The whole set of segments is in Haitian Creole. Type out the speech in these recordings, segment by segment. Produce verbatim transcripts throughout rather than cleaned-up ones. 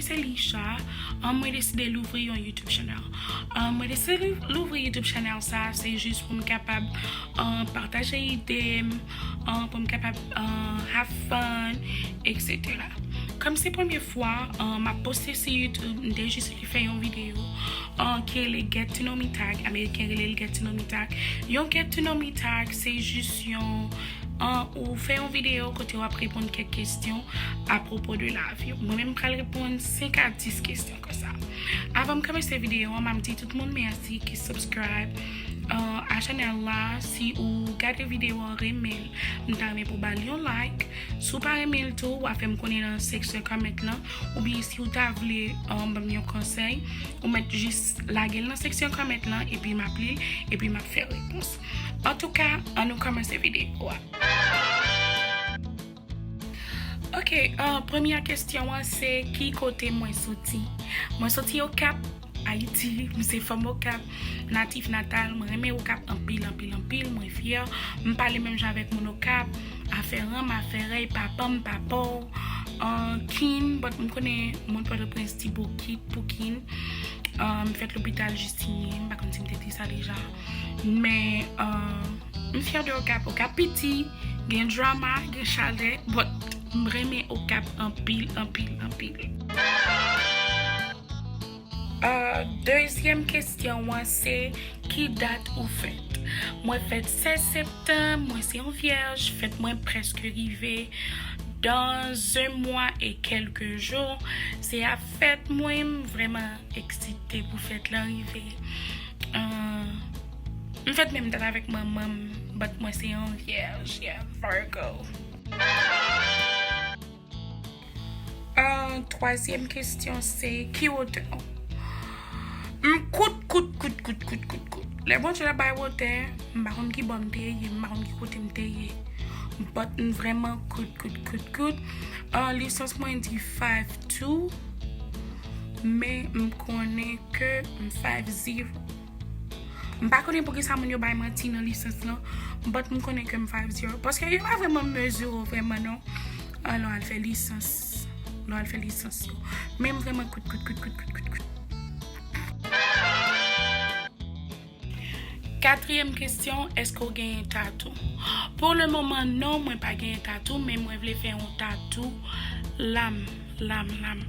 se Lisha. Um, mwen deside louvri yon YouTube channel. Um, mwen deside lou- louvri YouTube channel sa, se jis pou m kapab um, pataje ide m, um, pou m kapab um, have fun, et cetera. Kòm se premye fwa um, m ap poste sou YouTube, m te jis vle fè yon videyo um, ki rele Get to Know Me Tag, Ameriken rele l Get to Know Me Tag. Yon Get to Know Me Tag, se jis yon um, ou fè yon videyo kote w ap reponn kèk kesyon apwopo de lavi w. Mwen menm, m pral reponn senk a dis kesyon konsa. Avan m kòmanse videyo an, m ap di tout moun mèsi ki subscribe uh, a chanèl la. Si ou gade videyo an, renmen l, m ta renmen pou w ba l yon like. Si w pa renmen l tou, w a fè m konnen nan seksyon comment lan. Oubyen si w ta vle um, ban m yon konsèy, ou mèt jis lage l nan seksyon comment lan, epi m ap li l, epi m ap fè repons. Antouka, ann nou kòmanse videyo a. Ok, uh, premyè kesyon an se ki kote mwen soti. Mwen soti Okap, Ayiti. M se fanm Okap, natif natal. Mwen renmen Okap anpil, anpil, anpil. Mwen fyè. M pale menm jan avèk moun Okap. Afè ranm, afè rèy, papa m, papa w, uh, kin. But m konnen moun Pòtoprens di bokit pou kin. Uh, m fèt lopital Jistinyen. M pa konn si m te di sa deja. Men, uh, m fyè de Okap. Okap piti, gen drama, gen chalè, but m renmen Okap anpil, anpil, anpil. Uh, dezyèm kesyon an se ki dat ou fèt? Mwen fèt sèz septanm, mwen se yon vyèj, fèt mwen prèske rive dans un mois et quelques jours. Se ap fèt mwen, m vrèman eksite pou fèt lan rive. Uh, m fèt menm dat avèk manman m, but mwen se yon vyèj, yeah, Virgo. Uh, twazyèm kesyon se ki wotè w? M kout, kout, kout, kout, kout, kout, kout. Lè Bondye t ap bay wotè, m pa konn ki bò m te ye, m pa konn ki kote m te ye. But m vrèman kout, kout, kout, kout. Uh, lisans mwen di five two, men m konnen ke m five zero. M pa konnen poukisa moun yo bay manti nan lisans lan, but m konnen ke m five zero. Paske yo pa vrèman mezire w vrèman non. An lè w al fè lisans, lè w al fè lisans yo. Men m vrèman kout, kout, kout, kout, kout, kout, kout. Katriyèm kesyon, èske w genyen tatou? Pou le moman, non, mwen pa genyen tatou, men mwen vle fè yon tatou lam, lam, lam,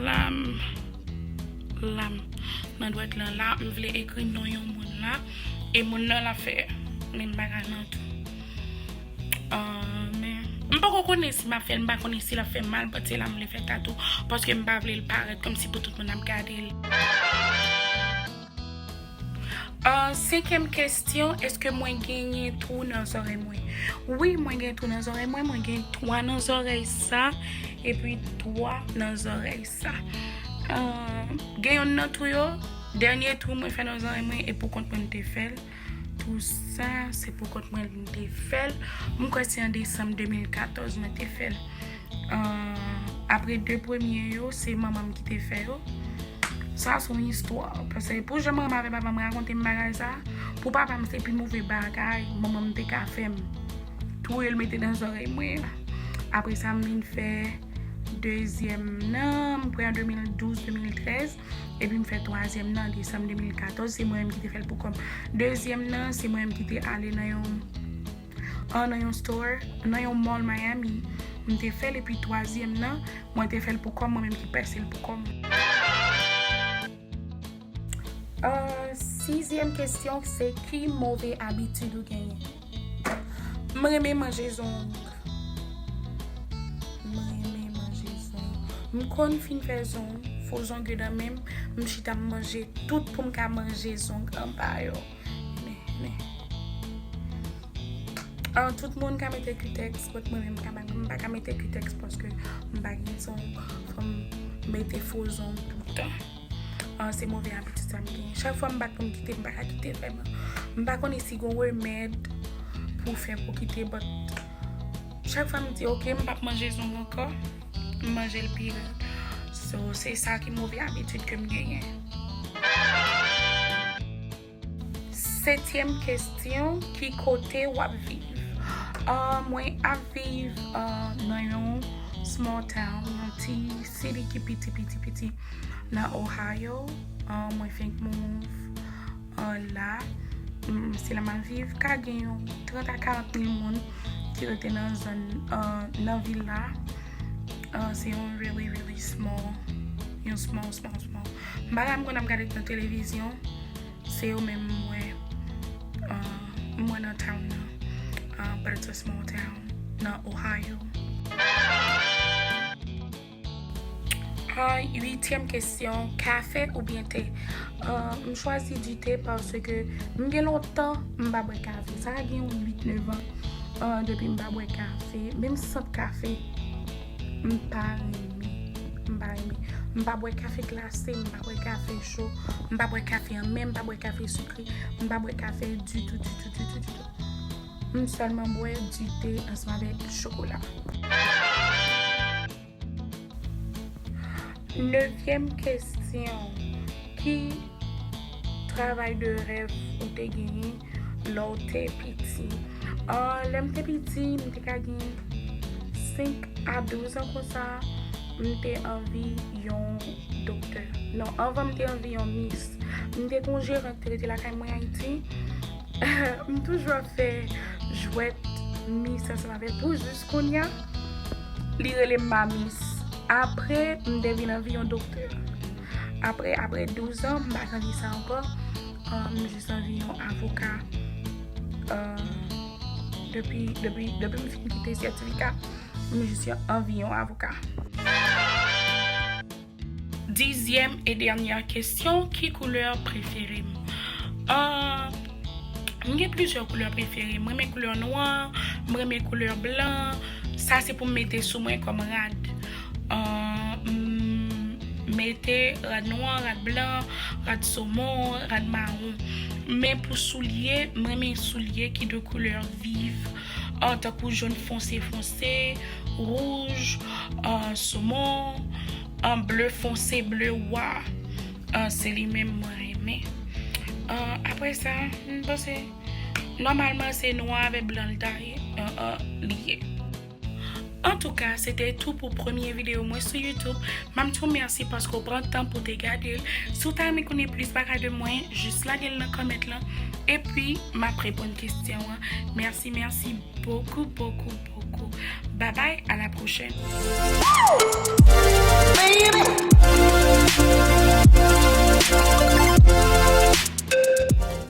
lam, lam. Nan dwèt lan la, m vle ekri non yon moun la, e moun nan la fè menm bagay lan tou. Ah, men, m poko konnen si m ap fè l, m pa konnen si l ap fè m mal, but se la m vle fè tatou, paske m pa vle l parèt kòmsi pou tout moun ap gade l. Ah, senkyèm kesyon, èske mwen genyen twou nan zòrèy mwen? Wi, mwen gen twou nan zòrèy mwen, mwen gen twa nan zòrèy sa, epi twa nan zòrèy sa. Ah, gen yonn nan twou yo, dènye twou mwen fè nan zòrèy mwen, e pou kont mwen m te fè l. Twou sa, se pou kont mwen m te fè l. M kwè se an desanm de mil katòz mwen te fè l. Ah, apre de premye yo, se manman m ki te fè yo. Sa se yon istwa. Paske pou jan manman avèk papa m rakonte m bagay sa, pou papa m se pi move bagay manman m te ka fè m. Twou yo l mete nan zòrèy mwen. Apre sa, m vin fè dezyèm nan, m kwè an de mil douz, de mil trèz. Epi m fè twazyèm nan, desanm de mil katòz, se mwen menm ki te fè l pou kò m. Dezyèm nan, se mwen menm ki te ale nan yon, ah, nan yon store, nan yon mall Miami. M te fè l, epi twazyèm nan, mwen te fè l pou kò m, mwen menm ki pèse l pou kò m. Ah, sizyèm kesyon, se ki move abitid ou genyen? M renmen manje zong. M renmen manje zong. M konn fin fè zong, fo zong yo nan men m, m chita m manje tout pou m ka manje zong anba yo. Men, men. Ah, tout moun ka mete kitèks, but mwen menm m ka, m pa ka mete kitèks paske m pa gen zong, fò m mete fo zong toutan. Ah, se move abitid sa m genyen. Chak fwa m bat pou m kite, m pa ka kite vrèman. M pa konnen si gon remèd pou fè pou kite, but chak fwa m di, "Ok, m p ap manje zong ankò," m manje l pi rèd. So, se sa ki move abitid ke m genyen. Setyèm kesyon, ki kote w ap viv? Ah, mwen ap viv, ah, nan yon small town, yon ti city ki piti, piti, piti nan Ohio. Ah, mwen fenk move, ah, la. Mm, se la m ap viv. Ka gen yon trant a karant mil moun ki rete nan zòn, ah, nan vil la. Ah, se yon really, really small, yon small, small, small. M pa konn, m ap gade nan televizyon. Se yo menm m wè, ah, m wè nan town nan, ah, but it's a small town nan Ohio. Ah, uityèm kesyon, kafe oubyen te? Ah, m chwazi di te paske m gen lontan m pa bwè kafe. Sa ka gen yon uit, nèf an, ah, depi m pa bwè kafe. Menm sant kafe, m pa renmen. M pa renmen. M pa bwè kafe glase, m pa bwè kafe cho, m pa bwè kafe anmè, m pa bwè kafe sikre, m pa bwè kafe ditou, ditou, ditou, ditou. M sèlman bwè dite ansanm avèk chokola. Nevyèm kesyon, ki travay de rèv ou te genyen lè w te piti? Ah, lè m te piti, m te ka gen senk a douz an konsa, m te anvi yon doktè. Non, anvan m te anvi yon mis. M te gen yon jeran ki te rete lakay mwen Ayiti. M toujou ap fè jwèt mis ansanm avè l pou jis kounye a, li rele m mamis. Apre, m te vin anvi yon doktè. Apre, apre douz an, m pa t anvi sa ankò. Ah, m jis anvi yon avoka. Ah, depi, depi, depi m fin kite sètifika, m jis anvi yon avoka. Dizyèm e dènyè kesyon, ki koulè prefere m? Ah, m gen plizyè koulè prefere. M renmen koulè nwa, m renmen koulè blan. Sa se pou m mete sou mwen kòm rad. Ah, m mete rad nwa, rad blan, rad somon, rad mawon. Men pou soulye, m renmen soulye ki de koulè viv, ah, tankou jòn fonse fonse, wouj, ah, somon, ah, ble fonse, ble wa. Ah, se li menm mwen renmen. Ah, apre sa, m panse, nòmalman, se nwa avèk blan li ta ye, ah, ah, li ye. Antouka, se te tou pou premye videyo mwen sou YouTube. M ap di w mèsi paske w pran tan pou w te gade l. Si w ta renmen konnen plis bagay de mwen, jis lage l nan kòmant lan. Epi, m ap reponn kesyon an. Mèsi, mèsi beaucoup, beaucoup, beaucoup. Bye bye, à la prochaine.